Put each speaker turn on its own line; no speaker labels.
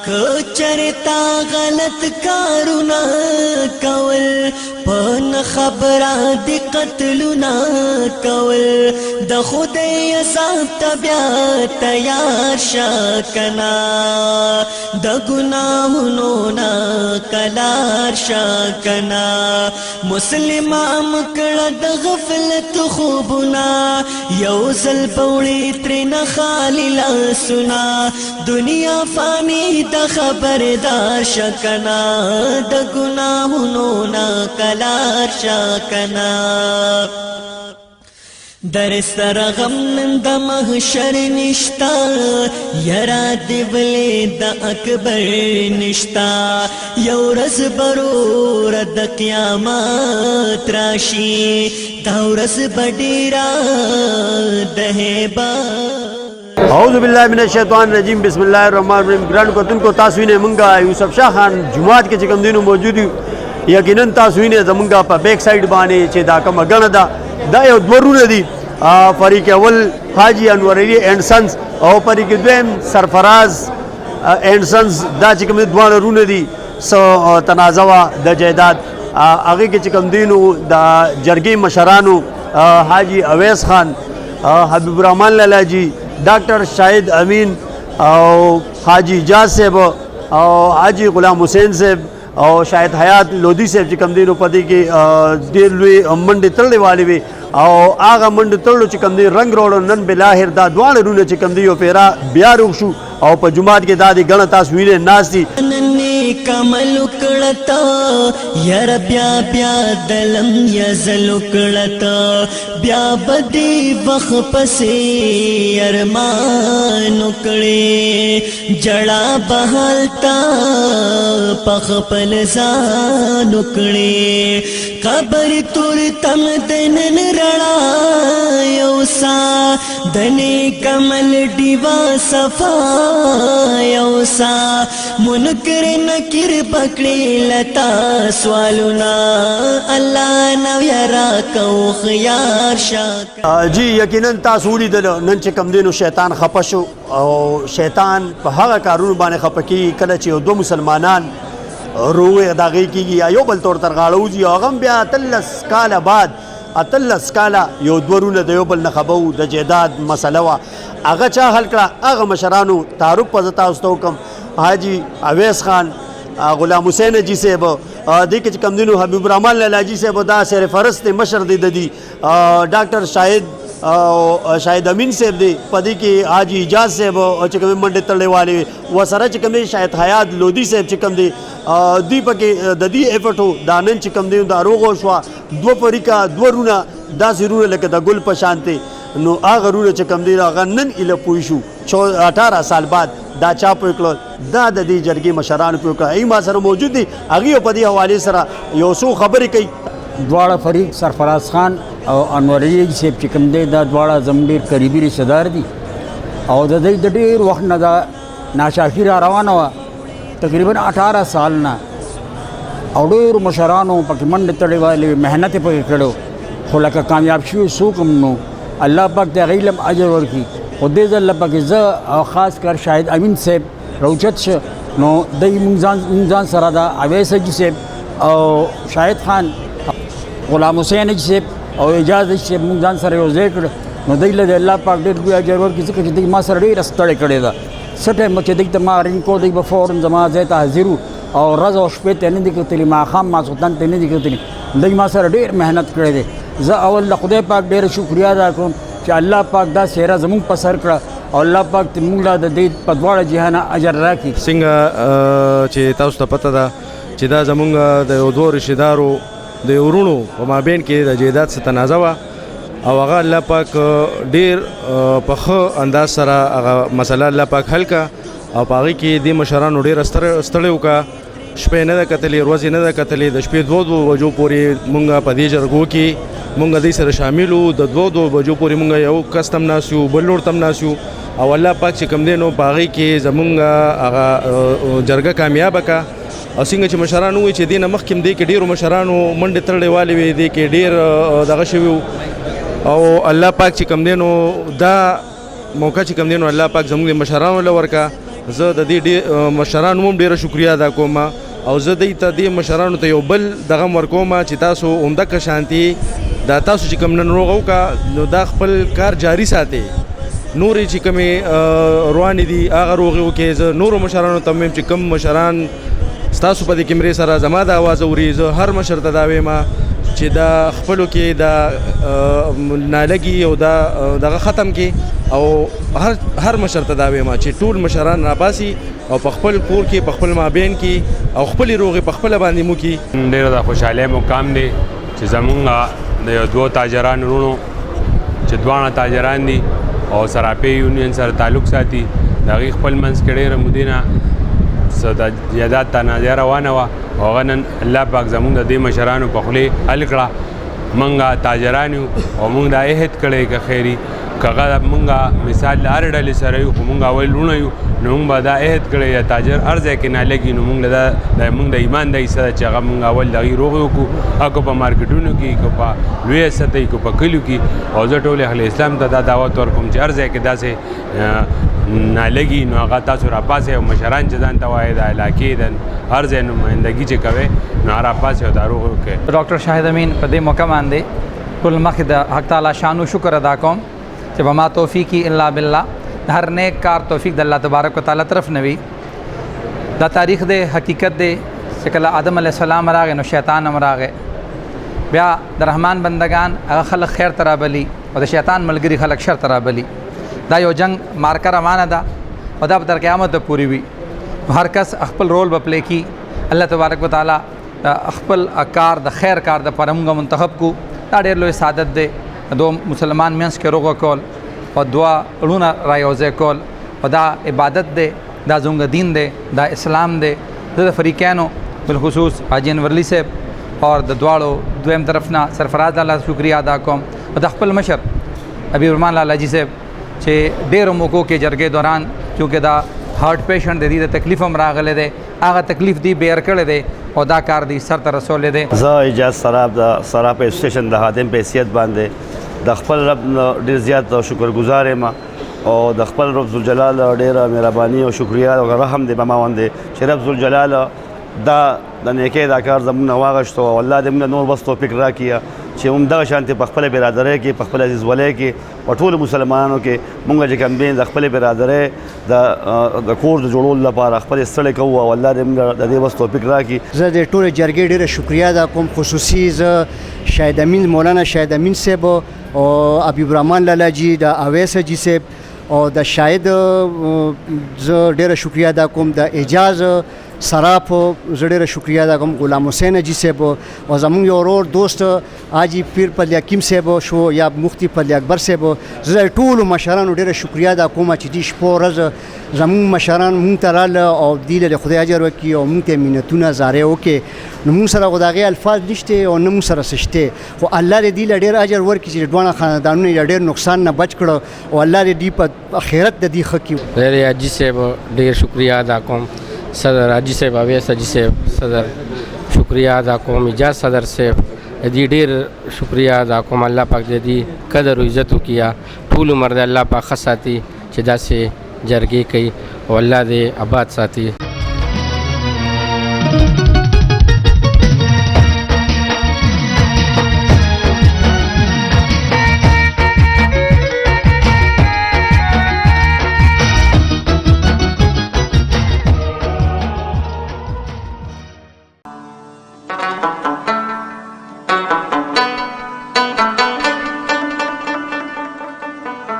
کچرتا غلط کارونه کول، پن خبره دی قتلونه کول، د خدای عذاب ته بیا تیار شکنا، د ګناهونو نه کلار شکنا۔ مسلمان کړه د غفلت خوبونه، یو ځل بوړي تر نه خالی لاسونه۔ دنیا فانی د خبردار شکنا، د ګناهونو نه کلار شکنا۔ در سر غم نن د محشر نشتا، یرا دی ولې د اکبر نشتا۔ یو ورځ برور د قیامت راشي، دا ورځ بډیرا د هیبا۔
اعوذ بالله من الشیطان الرجیم، بسم الله الرحمن الرحیم۔ ګران کتونکو، تاسو نه مونږه یوسف شاه خان جماعت کې چې کوم دینو موجود یو۔ یقینا تاسو نه زمونږه په بیک سایډ باندې چې دا کوم غنه ده، دا یو دوه رونه دي۔ فریق اول حاجی انور علی اینڈ سنز او فریق دویم سرفراز اینڈ سنز، دا چې کوم دواړه رونه دي، سو تنازع وا د جیداد۔ هغه کې چې کوم دینو د جرګې مشرانو حاجی اویس خان، حبیب الرحمن لالاجی، ډاکټر شاهد امین او حاجی اجاز صاحب او حاجی غلام حسین صاحب او شاهد حیات لودی صاحب چې کوم دینو په دې کې ډېر لوی منډې تړلې والي وي، او هغه منډې تړلو چې کوم دی رنګ راوړو۔ نن بالاخر دا دواړه رونه چې کوم دی یو پیرا بیا روغ شو او په جومات کې دا دې ګڼه تاسو وینئ ناست دي۔
کمل کړتا ير بیا بیا دلم یزل کړتا، بیا بدی وخ پسې ارمان کړي، جړا بهلتا پخ پل ځان کړي۔ قبر تور تم دنن رړا یوسا، دنه کمل دیوا صفا یوسا۔ منکر نکر پکړي لتا سوالنا، الله نو یرا کو خيار شاک۔
جی، یقینا تاسو ولیدل نن چې کم دینو شیطان خپه شو، او شیطان په هغه کارونو باندې خپه کیږي کله چې یو دوه مسلمانان روغې داغې کیږي یا یو بل تور تر غاړه وځي، او هغه هم بیا 18 کاله بعد، 18 کاله یو دوه رونه د یو بل نه خپه وو۔ د جیداد مسله وه، هغه چا حل کړه؟ هغه مشرانو تعارف په زه تاسو ته وکړم۔ حاجي اویس خان، غلام حسین حاجي صاحب، دې کې چې کوم دینو حبیب الرحمن لالاجي صاحب، دا سر فرست مشر دی د دې، ډاکټر شاهد او شاهد امین صاحب دی، په دې کې حاجي اجاز صاحب چې کوم منډې تړلې والي وي، وسره چې کوم دی شاهد حیات لودی صاحب چې کوم دی، دوی پکې د دې ایفرټو دا نن چې کوم دی دا روغ شوه۔ دوه فریقه، دوه رونه، داسې رونه لکه د ګل په شان دی۔ نو هغه رونه چې کوم دی هغه نن ایله پوه شو 18 سال بعد۔ دا چا پوه کړل؟ دا د دې جرګې مشرانو پوه کړل۔ هغوی ما سره موجود دي، هغوی په دې حوالې سره یو څو خبرې کوي۔
دواړه فریق سرفراز خان او انور علي صاحب چې کوم دی، دا دواړه زموږ ډېر قریبي رشته دار دي، او د دوی د ډېر وخت نه دا ناشافي را روانه وه، تقریبا 18 سال نه، او ډېرو مشرانو پکې منډې تړې والې، محنت یې پکې کړی، خو لکه کامیاب شوي څوک هم نو۔ الله پاک د هغوی له هم اجر ورکړي۔ خو دې ځل له پکې زه او خاص کر شاهد امین صاحب راوچت شه، نو دی مونږ ځان سره دا اویس حاجي صاحب او شاهد خان، غلام حسین حاجي صاحب او اعجاز حاجي صاحب مونږ ځان سره یو ځای کړ۔ نو دی له د الله پاک ډېر لوی اجر ورکړي، ځکه چې دوی ما سره ډېره ستړې کړې ده۔ څه ټایم چې دوی ته ما رینګ کو، دوی به فوراً زما ځای ته حاضر وو، او ورځ او شپې ته نه دي کتلي، ماښام ماسخوتن ته نه دي کتلي۔ دوی ما سره ډېر محنت کړی دی۔ زه اول د خدای پاک ډېره شکریه ادا کوم چې الله پاک دا څېره زموږ په سر کړه، او الله پاک ته موږ له د دې په دواړه جهانه اجر راکړي۔
څنګه چې تاسو ته پته ده چې دا زموږ د یو دوو رشتهدارو د یو وروڼو په مابین کې د جیداد څه تنازع وه، او هغه الله پاک ډېر په ښه انداز سره هغه مسله الله پاک حل کړه، او په هغې کې دې مشرانو ډېره ستړې وکړه۔ شپه یې نه ده کتلې، ورځ یې نه ده کتلې، د شپې دوو دوو بجو پورې مونږ په دې جرګو کې مونږ دې سره شامل وو۔ د دوو دوو بجو پورې مونږ یو کس ته هم ناست یو، بل لور ته هم ناست یو، او الله پاک چې کوم دی نو په هغې کې زمونږ هغه جرګه کامیابه کړه۔ او څنګه چې مشرانو وویل چې دې نه مخکې هم دې کې ډېرو مشرانو منډې تړلې والې وې، دې کې ډېر دغه شوي وو، او الله پاک چې کوم دی نو دا موقع چې کوم دی نو الله پاک زمونږ د مشرانو له ورکړه۔ زه د دې مشرانو هم ډېره شکریه ادا کوم او زه دې ته دې مشرانو ته یو بل دغه هم ورکوم چې تاسو همدغه شانتي دا تاسو چې کوم نن روغه وکړه نو دا خپل کار جاری ساتئ. نورې چې کومې روانې دي هغه روغې وکړئ. زه نورو مشرانو ته وایم چې کوم مشران ستاسو په دې کیمرې سره زما د اواز اوري، زه هر مشر ته دا وایم چې دا خپلو کې دا نالګي او دا دغه ختم کې، او هر مشر ته دا وایم چې ټول مشران راپاسي او په خپل کور کې په خپل مابین کې او خپلې روغې په خپله باندې موکي.
ډېره د خوشحالۍ مقام دی چې زمونږ د یو دوو تاجرانو وروڼو چې دواړه تاجران دي او صرافې یونین سره تعلق ساتي، د هغوی خپل منځ کې ډېره مودې نه څه د جایداد تنازعه روانه وه او هغه نن الله پاک زمونږ د دې مشرانو په خولې حل کړه. مونږ تاجران یو او مونږ دا عهد کړی که خیري که هغه مونږ مثال له هرې ډلې سره یو، خو مونږ اول وروڼه یو، نو مونږ به دا عهد کړی یا تاجر هر ځای کې نالګي نو مونږ له دا مونږ د ایمان دا حصه ده چې هغه مونږ اول د هغوی روغې وکړو، هغه که په مارکیټونو کې که په لویه سطح که په کلیو کې. او زه ټول اهل اسلام ته دا دعوت ورکوم چې هر ځای کې داسې نالګي نو هغه تاسو راپاسئ او مشران چې ځان ته وایي د علاقې د هر ځای نمایندګي چې کوئ نو هغه راپاسئ او دا روغې وکړئ.
ډاکټر شاهد امین په دې موقع باندې ټول مخې د حق تعالی شانو شکر ادا کوم چې وما توفیقی الا بالله، هر نیک کار توفیق د الله تبارک وتعالی طرف نه وي. دا تاریخ دی، حقیقت دی چې کله آدم علیه السلام راغی نو شیطان هم راغی. بیا د رحمان بندگان هغه خلک خیر ته رابلي او د شیطان ملګري خلک شر ته رابلي. دا یو جنگ مارکه روانه ده او دا به تر قیامته پورې وي. هر کس خپل رول به پلی کړي. الله تبارک وتعالی خپل کار د خیر کار د پاره موږ منتخب کو. دا ډېر لوی سعادت دی دو مسلمان منځ کې روغه کول او دوا ړونه را یو ځای کول، او دا عبادت دی، دا زموږ دین دی، دا اسلام دی. زه د فریقینو بالخصوص حاجي انورلي صاحب اور د دواړو دویم طرف نه سرفراز لالا شکریه ادا کوم، او د خپل مشر حبیب الرحمان لالا جي صاحب چې ډېرو موقعو کې جرګې دوران چونکې دا هارټ پیشنټ دی، د تکلیف هم راغلی دی، هغه تکلیف دی بیر کړی دی او دا کار دی سر ته رسولی دی.
زه اعجاز صراف د صراف اسوسیشن د خادم په حیثیت باندې د خپل رب ډېر زیات شکرګزار یم او د خپل رب ذوالجلال ډېره مهرباني او شکریه او رحم دی په ما باندې چې رب ذوالجلال دا د نیکۍ دا کار زموږ نه واغښتو او الله دې موږ له نور بس توفیق راکړي چې هم دغه شانتې په خپله برادرۍ کې، په خپل عزیزولۍ کې، په ټولو مسلمانانو کې موږ چې کوم دی د خپلې برادرۍ د کور د جوړولو لپاره خپلې ستړې کوو او الله دې موږ د دې بس توفیق راکړي.
زه د ټولې جرګې ډېره شکریه ادا کوم، خصوصي زه شاهد امین، مولانا شاهد امین صاحب او حبیب الرحمان لالا جي، د اویس حاجي صاحب او د شاهد زه ډېره شکریه ادا کوم، د اعجاز صراف زه ډېره شکریه ادا کوم، غلام حسین حاجي صاحب او زموږ یو ورور دوست حاجي پیر پل حکیم صاحب شو یا مفتي پل اکبر صاحب. زه د ټولو مشرانو ډېره شکریه ادا کوم چې دې شپه ورځ زموږ مشران مونږ ته راله او دې له خدای اجر ورکړي او مونږ ته یې منتونه زارۍ وکړي. نو مونږ سره خو د هغې الفاظ نشته او نه مونږ سره څه شته، خو الله دې دې له ډېر اجر ورکړي چې دواړه خاندانونه یې له ډېر نقصان نه بچ کړه او الله دې دې په آخرت د دې ښه کړي.
زه د حاجي صاحب ډېر شکریه ادا کوم، صدر حاجي صاحب اویس حاجي صاحب صدر شکریه ادا کوم، اعجاز صدر صاحب دې ډېر شکریه ادا کوم. الله پاک دې دې قدر او عزت وکړي، ټول عمر دې الله پاک ښه ساتي چې داسې جرګې کوي او الله دې آباد ساتي.